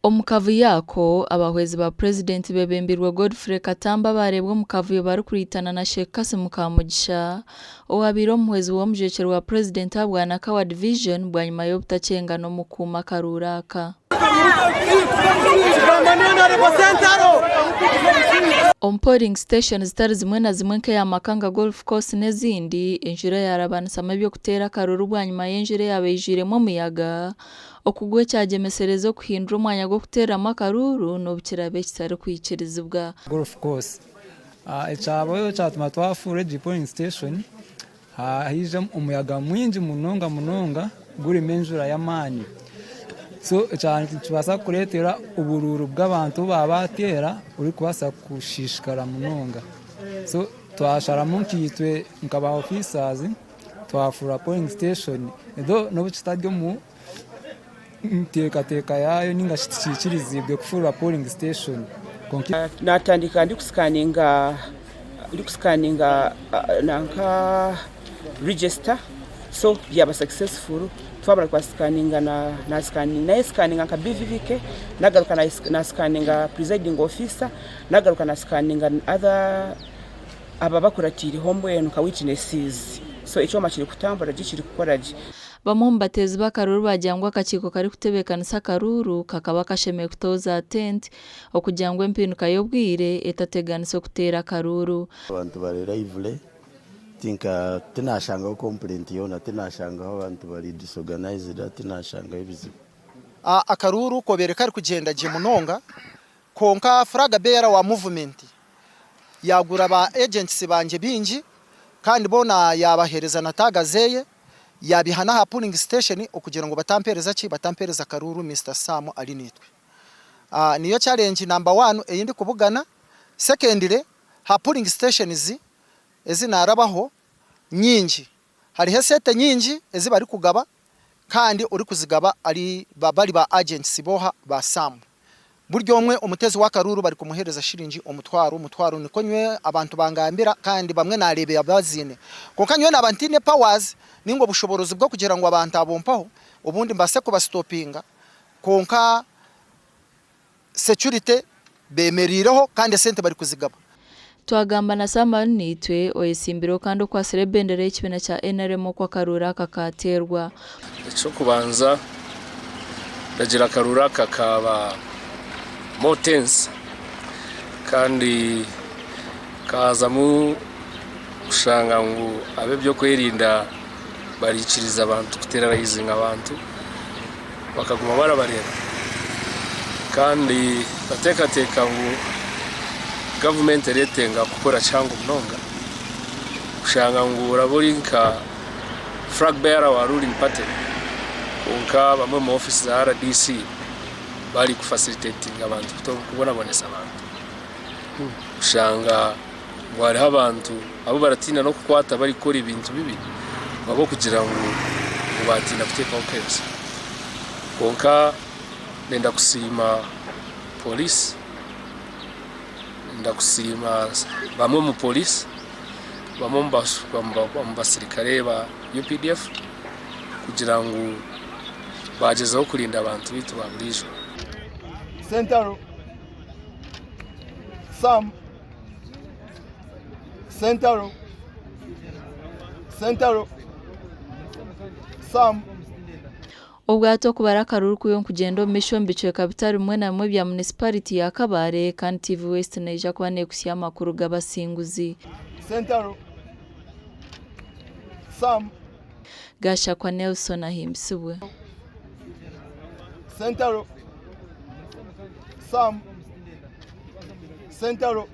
Omu kavuyo ako, abahwezi ba Purezidenti bebembirwe Godfrey Katamba baareebwa omu kavuyo barikuriitana na Sheikh Kassim Kamugisha owabaire omuhwezi w'omujwekyerwa wa Purezidenti ahabwa Nakawa Division bwanyima y'obutakyeengana omu kukuuma akaruuru aka. Omu polling station zitari zimwe na zimwe nk'eya Makanga Golf Course n'ezindi, enjura yaarabanisamu eby'okuteera akaruuru bwanyima y'enjura eyaaba eijwiremu omuyaga okugwa ekyagyemesereza okuhindura omwanya gw'okuteereramu akaruuru n'obu kiraabe kitarikwikirizibwa. Golf Course. Ekyabaho kyatuma twafuura egi polling station haija omuyaga mwingi munonga munonga gurimu enjura y'amaani. So nikibaasa kureetera oburuuru bw'abantu obu baabateera burikubaasa kushiishikara munonga. So twasharamu nkaitwe nka ba officers twafuura polling station though n'obu kitari omu nteekateeka yaayo ninga shi tikiikiriziibwe kufuurira polling station kwonka. Natandika ndikusikaninga ndikusikaninga nanka register so byaba successful twamara twasikaninga nayesikaninga nka BVVK nagaruka nasikaninga presiding officer nagaruka nasikaninga other abo abakuratiireho mbwenu nka witnesses so ekyoma kirikutambura gye kirikukora gye. Bamwe omu bateezi b'akaruuru baagira ngu akakiiko karikutebeekanisa akaruuru kakaba kashemereire kutooza tenti okugira ngu empinduka y'obwire etateganisa okuteera akaruuru. Abantu bari lively tinka tinashangaho complaint yoona, tinashangaho abantu bari disorganized, tinashangaho ebizibu. Akaruuru kobaire karikugyenda gye munonga kwonka flag bearer wa movement yagura ba agents bangye baingi kandi boona yabahereza na tag zeye yabiha n'aha pulling station okugira ngu batampereza ki batampereza karuuru Mister Sam Arinaitwe. Niyo challenge number one ei ndikubugana. Secondly ha pulling stations ezi narabaho nyingi hariho esente nyingi ezi barikugaba kandi orikuzigaba ari bari ba agents booha ba Sam. Buri omwe omuteezi w'akaruuru barikumuheereza shiringi omutwaro omutwaro nikwo nyowe abantu bangambira kandi bamwe naareeba baziine. Kwonka nyowe naaba ntaine powers ninga obushoboorozi bw'okugira ngu abantu abo mpaho obundi mbaase kubasitopinga kwonka security bemereireho kandi esente barikuzigaba. Twagamba na Sam Arinaitwe, oyetsimbireho kandi okwatsire ebendera y'ekibiina kya nrm oku akaruuru aka kaateerwa. Eky'okubanza ndagira akaruuru aka kaaba more tense kandi kaazamu kushanga ngu ab'ebyokwerinda bariikiriza abantu kuterarizinga abantu bakaguma barabareeba kandi bateekateeka ngu gavumenti eretenga kukora kihango munonga kushanga ngu oraba ori nka flag bearer wa ruling party kwonka bamwe omu ofiisi za RDC bari kufasilitetinga abantu kubonabonesa abantu kushanga ngu hariho abantu abu baratiina n'okukwata barikukora ebintu bibi ahabw'okugira ngu baatiina kuteekaho keesi. Kwonka nenda kusiima pooriisi, nenda kusiima bamwe omu pooriisi, bamwe omu basirikare ba UPDF kugira ngu baagyezaho kurinda abantu baitu ba buriijo. Sentaro Sam Sentaro Sentaro Sam. Obwato okubara akaruru kuriyo nikugyenda omu maisho omu bicweka bitari bimwe na bimwe bya munisipariti ya Kabale kandi TV West neija kuba neekutsya amakuru g'abasinguzi. Sentaro Sam. Gashakwa Nelson ahimbisibwe. Sentaro Sam. Sentaro.